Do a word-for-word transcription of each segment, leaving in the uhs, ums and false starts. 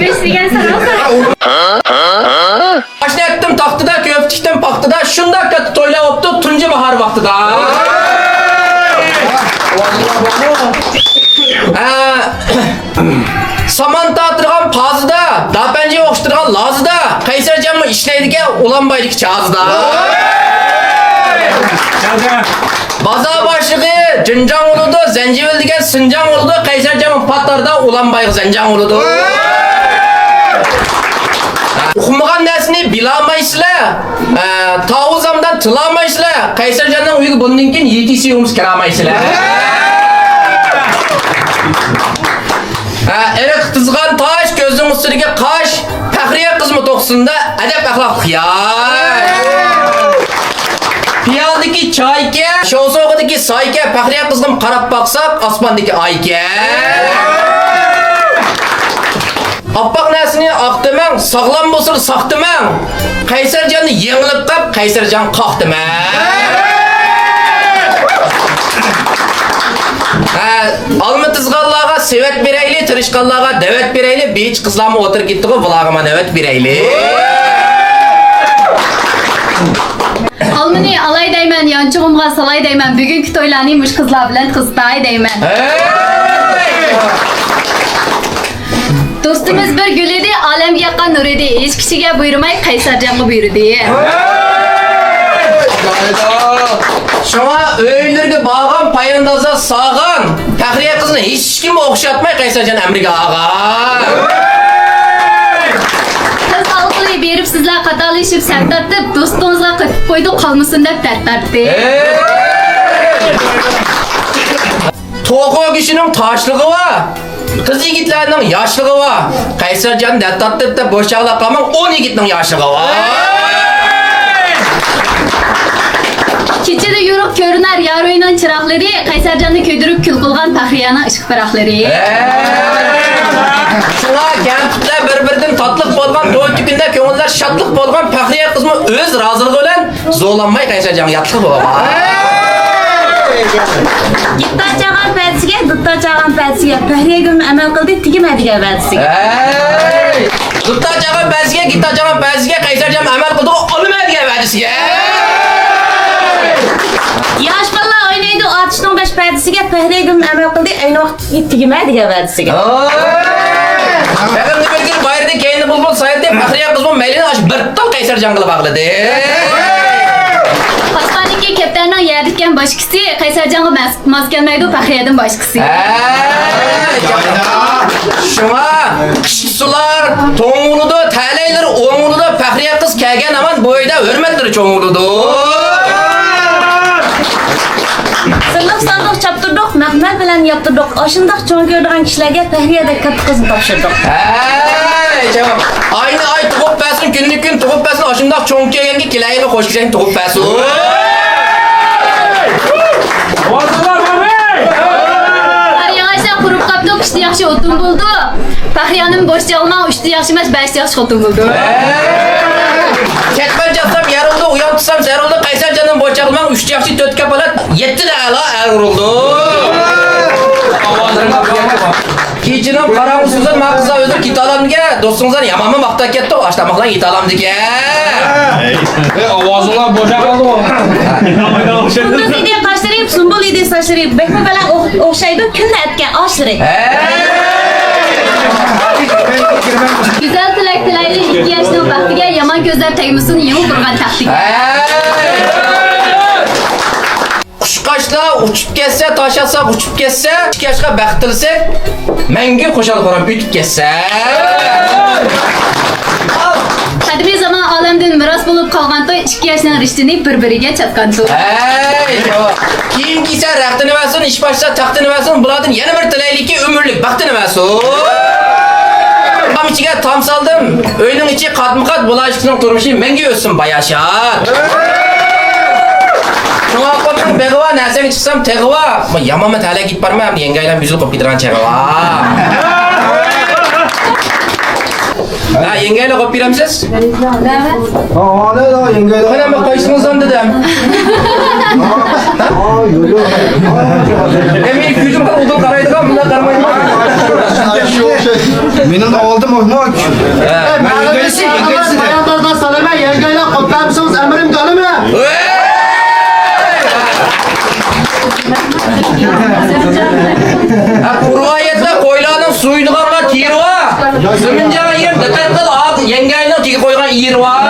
بەش دېگەن ساراڭ ساراڭ. ئاشنى ئەتتىم تاختىدا، كۆپ تىكتىم پاختىدا، شۇنداق كاتتا تويلاۋاپتۇ تۇنجى باھار ۋاقتىدا. ھە، سامان تارتىدىغان پازىدا، داپەنجى ئوخشىتىدىغان لازىدا، قەيسەرجانمۇ ئىشلەيدىكەن ئۇلانبايدىكى چازىدا. بازار باشلىقى جىنجاڭ بولىدۇ، زەنجىۋىل دېگەن سىنجاڭ بولىدۇ، قەيسەرجانمۇ پاتاردا ئۇلانبايغا زەنجاڭ بولىدۇ. ئۇقمىغان نەرسىنى بىلالمايسىلەر، ئە، تاۋۇز ھەمدان تىلالمايسىلەر، قەيسەرجاننىڭ ئۆيىگە بۇندىن كېيىن يېتىسى يومۇز كىرالمايسىلەر. ھە، ئېرىق تىزغان تاش، كۆزنىڭ ئۈستىدىكى قاش، پەخرىيە قىزمۇ توقسۇندا ئەدەپ ئەخلاقلىق ياش. پىيالىدىكى چايكەن، شوۋسوغىدىكى سايكەن، پەخرىيە قىزغىمۇ قاراپ باقساق ئاسماندىكى ئايكەن. ئاپئاق نەرسىنى ئاق دېمەڭ، ساغلام بولسىلا ساق دېمەڭ. قەيسەرجاننى يېڭىلىپ قاپ، قەيسەرجان قاق دېمەڭ. ھە، ئالما تىزغانلارغا سېۋەت بېرەيلى، تىرىشقانلارغا دەۋەت بېرەيلى، بىچ قىزلارمۇ ئولتۇرۇپ كېتىدىغۇ، بۇلارغىمۇ نۆۋەت بېرەيلى. ئالمىنى ئالاي دەيمەن، يانچۇقۇمغا سالاي دەيمەن، بۈگۈنكى تويلارنى مۇشۇ قىزلار بىلەن قىزىتاي دەيمەن. ھەي! دوستىمىز بىر گۈل ئىدى، ئالەمگە ياققان نۇر ئىدى، ھېچ كىشىگە بۇيرۇماي قەيسەرجانغا بۇيرۇدى. شۇڭا ئۆيلىرىگە بارغان پاياندازلار ساغان، پەخرىيە قىزنى ھېچكىمگە ئوخشاتماي قەيسەرجان ئەمرىگە ئاغان. قىز ئالغىلى بېرىپسىزلەر قاتارلىشىپ سەپ تارتىپ، دوستىڭىزغا قېتىپ قويدۇق قالمىسۇن دەپ دەرد تارتتى. توخۇ گۆشىنىڭ تاشلىقى بار، قىز يىگىتلەرنىڭ ياشلىقى بار. قەيسەرجان دەرد تارتىپ دەپ بوش چاغلاپ قالماڭ، ئون يىگىتنىڭ ياشلىقى بار. كېچىدە يورۇق كۆرۈنەر يار ئۆينىڭ چىراغلىرى، قەيسەرجاننى كۆيدۈرۈپ كۈل قىلغان پەخرىيەنىڭ ئىشق پىراقلىرى. شۇڭا كەمپۈتلەر بىر-بىرىدىن تاتلىق بولغان، توي تۈكۈندە كۆڭۈللەر شادلىق بولغان، پەخرىيە قىزمۇ ئۆز رازىلىقى بىلەن زورلانماي قەيسەرجانغا ياتلىق بولغان. گىتار چالغان پەدىسىگە، دۇتار چالغان پەدىسىگە، پەخرىيەگۈلمۇ ئەمەل قىلدى تېگىمە دېگەن ۋەدىسىگە. ھەي! دۇتار چالغان پەدىسىگە، گىتار چالغان پەدىسىگە، قەيسەرجان ئەمەل قىلدىغۇ ئالىمەن دېگەن ۋەدىسىگە. ياش بالىلار ئوينايدۇ ئاتۇشنىڭ بەش پەدىسىگە، پەخرىيەگۈلمۇ ئەمەل قىلدى ئەينى ۋاقىتتا تېگىمە دېگەن ۋەدىسىگە. ھەي! بەغىمنى بىر كۈن بايرىدىن كەينىدە بۇلبۇل سايرىدى، پەخرىيە قىزمۇ مەيلىنى ئاشۇ بىر تال قەيسەرجانغىلا باغلىدى. پاسپاندىكى كەپتەرنىڭ يەردە ئىكەن باشقىسى، قەيسەرجانغا ماس كەلمەيدۇ پەخرىيەدىن باشقىسى. ھەي، شۇڭا قىشتا سۇلار توڭ بولىدۇ، تەلەيلىرى ئوڭ بولىدۇ، پەخرىيە قىز كەلگەن ھامان بۇ ئۆيدە ھۆرمەتلىرى چوڭ بولىدۇ. سىرلىق ساندۇق چاپتۇردۇق، مەخمەل بىلەن ياپتۇردۇق. ئاشۇنداق چوڭ كۆرىدىغان كىشىلەرگە پەخرىيەدەك كاتتا قىزنى تاپشۇردۇق. ھەي، جاۋاب. ئاينى ئاي تۇغۇپ بەرسۇن، كۈننى كۈن تۇغۇپ بەرسۇن، ئاشۇنداق چوڭ كۆرگەنگە كېلەيلى خوش كېلەينى تۇغۇپ بەرسۇن. قار ياغاچلار قۇرۇپ قاپتۇ، قىشتا ياخشى ئوتۇن بولىدۇ. پەخرىيەنىمۇ بوش چاغلىماڭ، ئۈچتە ياخشى ئەمەس، بەشتە ياخشى خوتۇن بولىدۇ. كەتمەن چاپسام يەر بولدى، ئۇيان تۇتسام زەر بولدى، قەيسەرجاننىڭ بوش چاغلىماڭ، ئۈچتە ياخشى، تۆت كاپالەت، يەتتىدە ئەلا ئەر ئۇرۇلدى. كېچىنىڭ قاراڭغۇسىدا ماڭا قىزلار ئۆزى كېتالامدىكەن، دوستىڭىزلار يامانمۇ ماختاپ كەتتۇق، ئاشتاماقلار يېتالامدىكەن. ئەي، ئاۋازىڭلار بوشاپ قالدىغۇ. قۇندۇز ئىدى قاشلىرى، سۇمبۇل ئىدى ساچلىرى، بەكمۇ بەلەن ئوخ-، ئوخشايدۇ كۈندە ئەتكەن ئاشلىرى. گۈزەل تىلەك تىلەيلى ئىككى ياشنىڭ بەختىگە، يامان كۆزلەر تەگمىسۇن يېڭى قۇرغان تەختىگە. قۇشقاچلار ئۇچۇپ كەتسە، تاش ئاتسا ئۇچۇپ كەتسە، ئىككى ياشقا بەخت تىلىسەك، مەڭگۈ خۇشال-خۇرام ئۆتۈپ كەتسە. قەدىمىي زامان ئالەمدىن مىراس بولۇپ قالغان توي، ئىككى ياشنىڭ رىشتىنى بىر-بىرىگە چاتقان توي. ھەي، كىيىم كىيسە رەختىنى بەرسۇن، ئىش باشلىسا تەختىنى بەرسۇن، بۇلاردىن يەنە بىر تىلەيلىكى، ئۆمۈرلۈك بەختىنى بەرسۇن. تام ئىچىگە تام سالدىم، ئۆينىڭ ئىچى قاتمۇ قات، بۇلار ئىككىسىنىڭ تۇرمۇشى مەڭگۈ ئۆتسۇن باياشات. شۇڭا قوتنىڭ بېغى بار، نەرسەڭگە چىقسام تېغى بار. يامانمۇ تەلەي كېتىپ بارمەن، يەڭگەيلەر يۈزلۈك قويۇپ كېتىدىغان چېغى بار. ھە، يەڭگەيلەر قويۇپ بېرەمسىز؟ ھە، ھە، يەڭگەيلەر. قېنى، قايسىڭىزدىن دېدىم. ھە، مېنى كۆزۈم قىلىپ ئۇدۇل قارايدىغان، بۇنداق قارىمايدىغان. مېنىڭ ئالدىم ئويناق. مەن ئۆگەنسە، ئۆگەنسە. بايانلارغا سالىمەن، يەڭگەيلەر قوپتامسىڭىز ئەمرىم دالىمە؟ ھە، قۇرغايەتلەر قويلارنىڭ سۈيىدىغانغا تېرىۋا. زېمىنجان يېرىم دىققەت قىل، ئات يەڭگەينىڭ تېگى قويغان يېرى بار.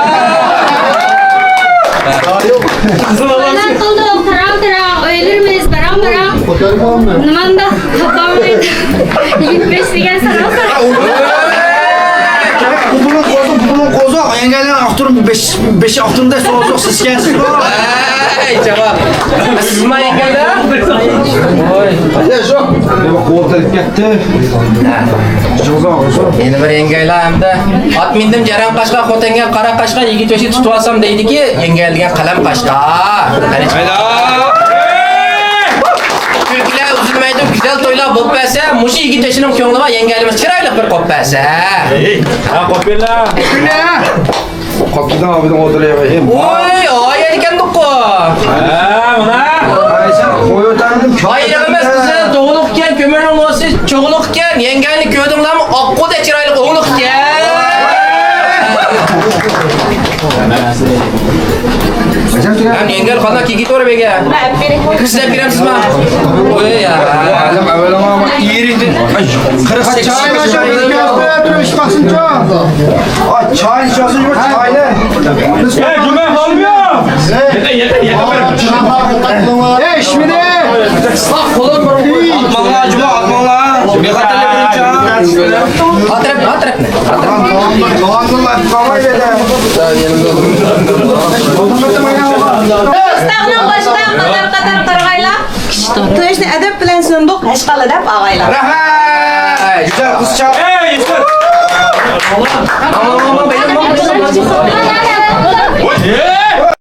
قويلار قىلدۇق، تاراڭ-تاراڭ، ئۆيلىرىمىز باراڭ-باراڭ. نېمانداق تاپالمايدۇ. يىگىت بېشى دېگەن ساراڭ ساراڭ. بۇنىڭ قوزۇق، بۇنىڭ قوزۇق، يەڭگەيلەر ئاختۇرۇم بېشى، بېشى ئاختۇرۇمدا سوزۇق سىسكەنسىز بۇ. ئەي، جاۋاب. سىزما يەڭگەيلەر؟ ۋاي. يا، شۇ. قوۋۇپ كەتتى. يەنە بىر يەڭگەيلەر ئەمدى. ئات مىندىم جەرەن قاشقا، خوتەنگە قارا قاشقا، يىگىت بېشى تۇتۇۋالسام دەيدىكى، يەڭگەيلەر دېگەن قەلەم قاشقا. تۈركلەر ئۈزۈلمەيدۇ، گۈزەل تويلار بولۇپ بەرسە، مۇشۇ يىگىت بېشىنىڭ كۆڭلىگە يەڭگەيلىرىمىز چىرايلىق بىر قوپ بەرسە. ھە، قوپ بېرىڭ. قاپتىدىن ئابىدىن ئولتۇرۇۋېرىڭ. ۋوي، ئايەر ئىكەندۇققۇ. ھە، مانا. ئايرىق ئەمەس، قىزى تۇغلۇق ئىكەن، كۆمۈرنىڭ نوسى چوغلۇق ئىكەن، يەڭگەينى كۆردۈڭلارمۇ، ئاققۇدەك چىرايلىق ئوغلۇق ئىكەن. ھەم يەڭگەي قانداق كىگىتى بار بېگە؟ سىز دەپ بېرەمسىزما؟ ۋوي، يا. ئادەم ئەۋۋەللا ئېرىدى. قىرىق سەككىز. چاي ئىچىۋالسۇن، چاي. ئاي، چاينى ئىچىۋالسۇن، چاينى. ئەي، جۈمە خانىم يا. يېقىن، يېقىن، يېقىن. ئەي، ئىچمىدى. ئاتماڭلار، جۈمە، ئاتماڭلار. بىخەتەرلىك بىلەن چاي. ئاتراپ، ئاتراپنى. ئۇستاغنىڭ باشىدا قاتار-قاتار قارىغايلا. تويۇشنى ئەدەپ بىلەن سۇندۇق، ھەشقاللا دەپ ئاغايلا. رەھمەت! گۈزەل قىزچاق. ئەي، يۈسۈپ!